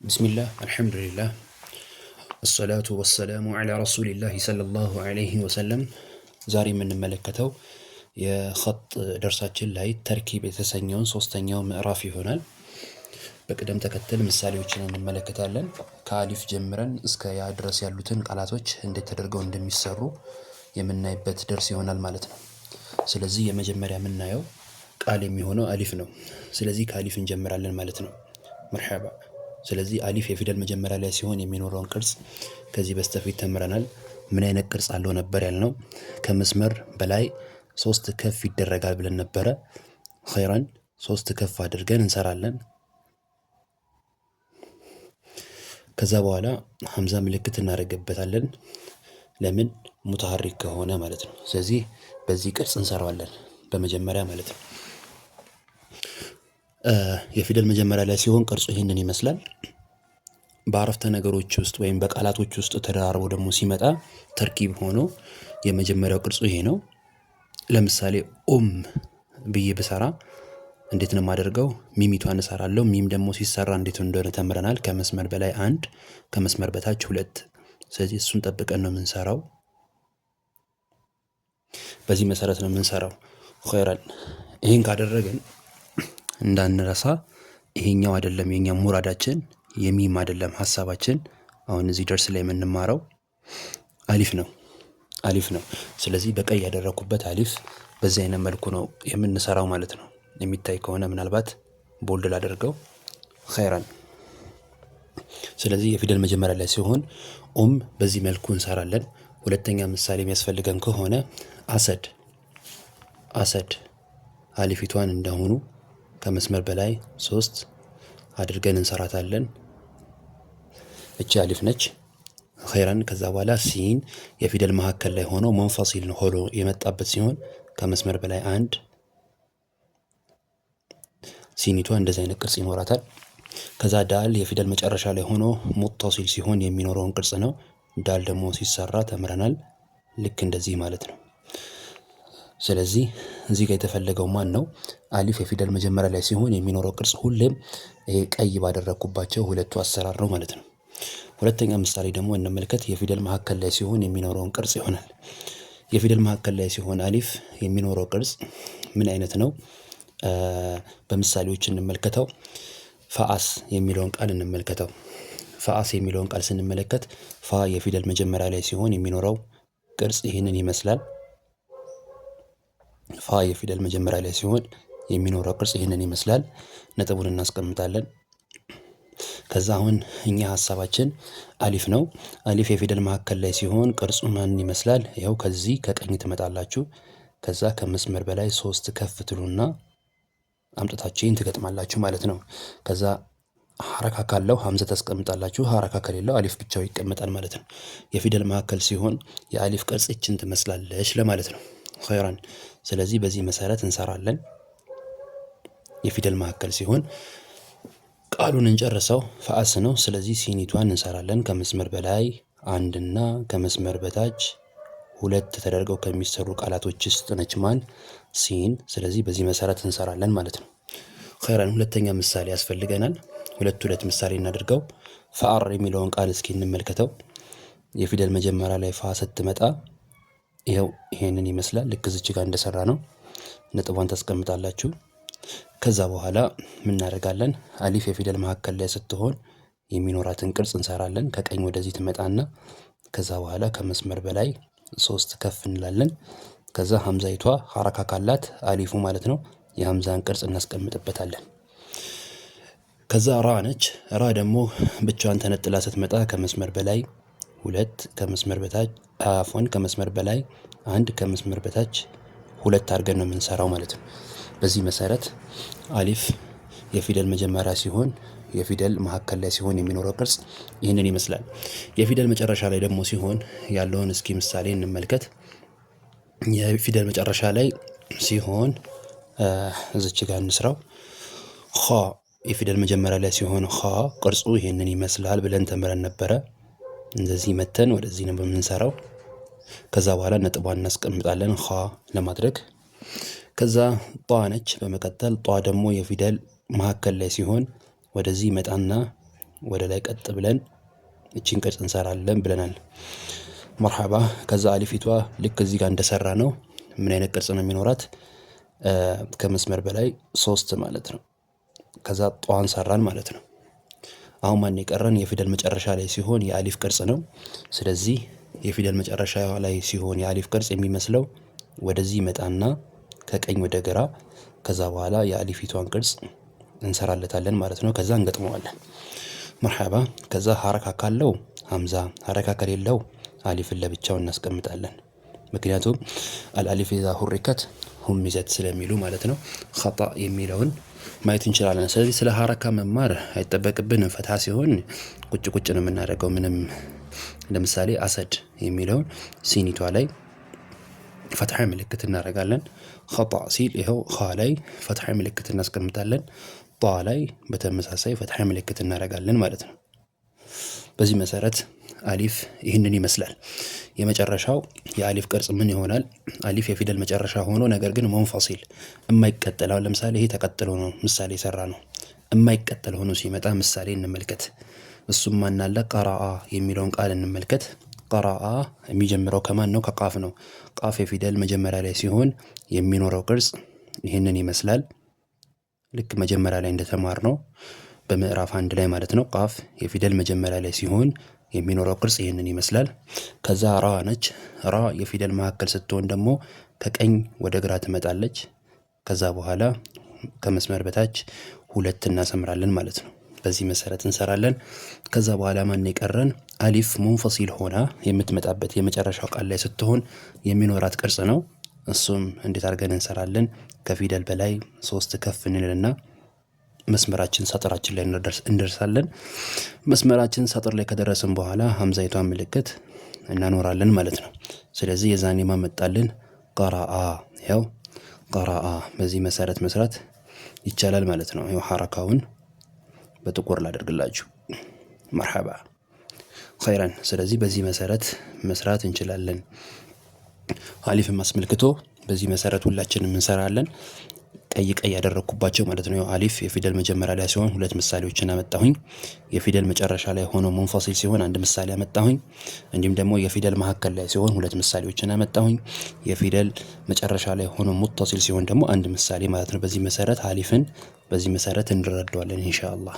ብስሚላህ አልሐምዱሊላህ አሰላቱ ወሰላሙ ዐላ ረሱሊላህ ሰለላሁ ዐለይሂ ወሰለም። ዛሬ የምንመለከተው የኸጥ ደርሳችን ላይ ተርኪብ የተሰኘውን ሶስተኛው ምዕራፍ ይሆናል። በቅደም ተከተል ምሳሌዎችን እንመለከታለን። ከአሊፍ ጀምረን እስከ ያ ድረስ ያሉትን ቃላቶች እንዴት ተደርገው እንደሚሰሩ የምናይበት ደርስ ይሆናል ማለት ነው። ስለዚህ የመጀመሪያ የምናየው ቃል የሚሆነው አሊፍ ነው። ስለዚህ ከአሊፍ እንጀምራለን ማለት ነው። መርሐባ። ስለዚህ አሊፍ የፊደል መጀመሪያ ላይ ሲሆን የሚኖረውን ቅርጽ ከዚህ በስተፊት ተምረናል። ምን አይነት ቅርጽ አለው ነበር ያልነው? ከመስመር በላይ ሶስት ከፍ ይደረጋል ብለን ነበረ። ኸይረን ሶስት ከፍ አድርገን እንሰራለን። ከዛ በኋላ ሀምዛ ምልክት እናደርግበታለን። ለምን? ሙተሐሪክ ከሆነ ማለት ነው። ስለዚህ በዚህ ቅርጽ እንሰራዋለን በመጀመሪያ ማለት ነው። የፊደል መጀመሪያ ላይ ሲሆን ቅርጹ ይህንን ይመስላል። በአረፍተ ነገሮች ውስጥ ወይም በቃላቶች ውስጥ ተደራርቦ ደግሞ ሲመጣ ተርኪብ ሆኖ የመጀመሪያው ቅርጹ ይሄ ነው። ለምሳሌ ኡም ብዬ ብሰራ እንዴት ነው የማደርገው? ሚሚቷን እሰራለሁ። ሚም ደግሞ ሲሰራ እንዴት እንደሆነ ተምረናል። ከመስመር በላይ አንድ፣ ከመስመር በታች ሁለት። ስለዚህ እሱን ጠብቀን ነው የምንሰራው። በዚህ መሰረት ነው የምንሰራው። ኸይረን ይህን ካደረግን እንዳንረሳ ይሄኛው አይደለም የኛ ሙራዳችን፣ የሚም አይደለም ሀሳባችን። አሁን እዚህ ደርስ ላይ የምንማረው አሊፍ ነው፣ አሊፍ ነው። ስለዚህ በቀይ ያደረኩበት አሊፍ በዚህ አይነት መልኩ ነው የምንሰራው ማለት ነው። የሚታይ ከሆነ ምናልባት ቦልድ ላደርገው። ኸይረን ስለዚህ የፊደል መጀመሪያ ላይ ሲሆን ኡም በዚህ መልኩ እንሰራለን። ሁለተኛ ምሳሌ የሚያስፈልገን ከሆነ አሰድ፣ አሰድ አሊፊቷን እንደሆኑ ከመስመር በላይ ሶስት አድርገን እንሰራታለን። እቺ አሊፍ ነች። ኸይረን ከዛ በኋላ ሲን የፊደል መካከል ላይ ሆኖ መንፈሲል ሆኖ የመጣበት ሲሆን ከመስመር በላይ አንድ፣ ሲኒቷ እንደዚህ አይነት ቅርጽ ይኖራታል። ከዛ ዳል የፊደል መጨረሻ ላይ ሆኖ ሙተሲል ሲሆን የሚኖረውን ቅርጽ ነው። ዳል ደግሞ ሲሰራ ተምረናል። ልክ እንደዚህ ማለት ነው። ስለዚህ እዚህ ጋር የተፈለገው ማን ነው? አሊፍ የፊደል መጀመሪያ ላይ ሲሆን የሚኖረው ቅርጽ ሁሌም ይሄ ቀይ ባደረግኩባቸው ሁለቱ አሰራር ነው ማለት ነው። ሁለተኛ ምሳሌ ደግሞ እንመልከት። የፊደል መካከል ላይ ሲሆን የሚኖረውን ቅርጽ ይሆናል። የፊደል መካከል ላይ ሲሆን አሊፍ የሚኖረው ቅርጽ ምን አይነት ነው? በምሳሌዎች እንመልከተው። ፈአስ የሚለውን ቃል እንመልከተው። ፈአስ የሚለውን ቃል ስንመለከት ፋ የፊደል መጀመሪያ ላይ ሲሆን የሚኖረው ቅርጽ ይህንን ይመስላል። ፋ የፊደል መጀመሪያ ላይ ሲሆን የሚኖረው ቅርጽ ይህንን ይመስላል። ነጥቡን እናስቀምጣለን። ከዛ አሁን እኛ ሀሳባችን አሊፍ ነው። አሊፍ የፊደል መካከል ላይ ሲሆን ቅርጹ ማን ይመስላል? ይኸው ከዚህ ከቀኝ ትመጣላችሁ። ከዛ ከመስመር በላይ ሶስት ከፍ ትሉና አምጥታችሁ ይህን ትገጥማላችሁ ማለት ነው። ከዛ ሀረካ ካለው ሀምዘ ታስቀምጣላችሁ። ሀረካ ከሌለው አሊፍ ብቻው ይቀመጣል ማለት ነው። የፊደል መካከል ሲሆን የአሊፍ ቅርጽ ይችን ትመስላለች ለማለት ነው። ኸይራን ስለዚህ በዚህ መሰረት እንሰራለን። የፊደል መካከል ሲሆን ቃሉን እንጨርሰው ፈአስ ነው። ስለዚህ ሲኒቷን እንሰራለን። ከመስመር በላይ አንድና ከመስመር በታች ሁለት ተደርገው ከሚሰሩ ቃላቶች ውስጥ ነች ማን ሲን። ስለዚህ በዚህ መሰረት እንሰራለን ማለት ነው። ኸይራን ሁለተኛ ምሳሌ ያስፈልገናል። ሁለት ሁለት ምሳሌ እናድርገው። ፈአር የሚለውን ቃል እስኪ እንመልከተው። የፊደል መጀመሪያ ላይ ፋ ስትመጣ ይኸው ይሄንን ይመስላል። ልክ እዚች ጋር እንደሰራ ነው። ነጥቧን ታስቀምጣላችሁ። ከዛ በኋላ ምን እናደርጋለን? አሊፍ የፊደል መካከል ላይ ስትሆን የሚኖራትን ቅርጽ እንሰራለን። ከቀኝ ወደዚህ ትመጣና ከዛ በኋላ ከመስመር በላይ ሶስት ከፍ እንላለን። ከዛ ሀምዛይቷ ሀረካ ካላት አሊፉ ማለት ነው የሀምዛን ቅርጽ እናስቀምጥበታለን። ከዛ ራ ነች። ራ ደግሞ ብቻዋን ተነጥላ ስትመጣ ከመስመር በላይ ሁለት፣ ከመስመር በታች አፎን ከመስመር በላይ አንድ፣ ከመስመር በታች ሁለት አድርገን ነው የምንሰራው ማለት ነው። በዚህ መሰረት አሊፍ የፊደል መጀመሪያ ሲሆን የፊደል መካከል ላይ ሲሆን የሚኖረው ቅርጽ ይህንን ይመስላል። የፊደል መጨረሻ ላይ ደግሞ ሲሆን ያለውን እስኪ ምሳሌ እንመልከት። የፊደል መጨረሻ ላይ ሲሆን እዚች ጋር እንስራው። ኸ የፊደል መጀመሪያ ላይ ሲሆን ኸ ቅርጹ ይህንን ይመስላል ብለን ተምረን ነበረ። እንደዚህ መተን ወደዚህ ነው የምንሰራው። ከዛ በኋላ ነጥቧን እናስቀምጣለን ኸ ለማድረግ። ከዛ ጧ ነች። በመቀጠል ጧ ደግሞ የፊደል መካከል ላይ ሲሆን ወደዚህ ይመጣና ወደ ላይ ቀጥ ብለን እቺን ቅርጽ እንሰራለን ብለናል። መርሐባ። ከዛ አሊፊቷ ልክ እዚህ ጋር እንደሰራ ነው ምን አይነት ቅርጽ ነው የሚኖራት? ከመስመር በላይ ሶስት ማለት ነው። ከዛ ጧን ሰራን ማለት ነው። አሁን ማን የቀረን? የፊደል መጨረሻ ላይ ሲሆን የአሊፍ ቅርጽ ነው። ስለዚህ የፊደል መጨረሻ ላይ ሲሆን የአሊፍ ቅርጽ የሚመስለው ወደዚህ ይመጣና ከቀኝ ወደ ግራ፣ ከዛ በኋላ የአሊፊቷን ቅርጽ እንሰራለታለን ማለት ነው። ከዛ እንገጥመዋለን። መርሐባ። ከዛ ሀረካ ካለው ሀምዛ፣ ሀረካ ከሌለው አሊፍን ለብቻው እናስቀምጣለን። ምክንያቱም الألف إذا حركت همزت ስለሚሉ ማለት ነው። ኸጣ የሚለውን ማየት እንችላለን። ስለዚህ ስለ ሀረካ መማር አይጠበቅብንም። ፈትሃ ሲሆን ቁጭ ቁጭ ነው የምናደርገው። ምንም ለምሳሌ أسد የሚለውን ሲኒቷ ላይ ፈትሐ ምልክት እናደርጋለን። ኸጣ ሲል ይኸው ኻ ላይ ፈትሐ ምልክት እናስቀምጣለን። ጣ ላይ በተመሳሳይ ፈትሐ ምልክት እናደርጋለን ማለት ነው። በዚህ መሰረት አሊፍ ይህንን ይመስላል። የመጨረሻው የአሊፍ ቅርጽ ምን ይሆናል? አሊፍ የፊደል መጨረሻ ሆኖ ነገር ግን منفصل የማይቀጥል፣ አሁን ለምሳሌ ይሄ ተቀጥሎ ነው ምሳሌ የሰራ ነው። የማይቀጥል ሆኖ ሲመጣ ምሳሌ እንመልከት። እሱም ማናለ قرأ የሚለውን ቃል እንመልከት። قرأ የሚጀምረው ከማን ነው? ከቃፍ ነው። ቃፍ የፊደል መጀመሪያ ላይ ሲሆን የሚኖረው ቅርጽ ይህንን ይመስላል። ልክ መጀመሪያ ላይ እንደተማር ነው በምዕራፍ አንድ ላይ ማለት ነው። ቃፍ የፊደል መጀመሪያ ላይ ሲሆን የሚኖረው ቅርጽ ይህንን ይመስላል። ከዛ ራ ነች። ራ የፊደል መካከል ስትሆን ደግሞ ከቀኝ ወደ ግራ ትመጣለች። ከዛ በኋላ ከመስመር በታች ሁለት እናሰምራለን ማለት ነው። በዚህ መሰረት እንሰራለን። ከዛ በኋላ ማን የቀረን? አሊፍ ሙንፈሲል ሆና የምትመጣበት የመጨረሻው ቃል ላይ ስትሆን የሚኖራት ቅርጽ ነው። እሱም እንዴት አድርገን እንሰራለን? ከፊደል በላይ ሶስት ከፍ እንልና መስመራችን ሳጥራችን ላይ እንደርሳለን። መስመራችን ሳጥር ላይ ከደረስን በኋላ ሀምዛይቷን ምልክት እናኖራለን ማለት ነው። ስለዚህ የዛኔ ማመጣልን ቀራአ፣ ያው ቀራአ በዚህ መሰረት መስራት ይቻላል ማለት ነው። ይኸው ሐረካውን በጥቁር ላደርግላችሁ። መርሐባ ኸይረን። ስለዚህ በዚህ መሰረት መስራት እንችላለን። አሊፍም አስመልክቶ በዚህ መሰረት ሁላችንም እንሰራለን። ቀይ ቀይ ያደረግኩባቸው ማለት ነው። አሊፍ የፊደል መጀመሪያ ላይ ሲሆን ሁለት ምሳሌዎችን አመጣሁኝ። የፊደል መጨረሻ ላይ ሆኖ ሙንፈሲል ሲሆን አንድ ምሳሌ አመጣሁኝ። እንዲሁም ደግሞ የፊደል መካከል ላይ ሲሆን ሁለት ምሳሌዎችን አመጣሁኝ። የፊደል መጨረሻ ላይ ሆኖ ሙተሲል ሲሆን ደግሞ አንድ ምሳሌ ማለት ነው። በዚህ መሰረት አሊፍን በዚህ መሰረት እንረዳዋለን ኢንሻአላህ።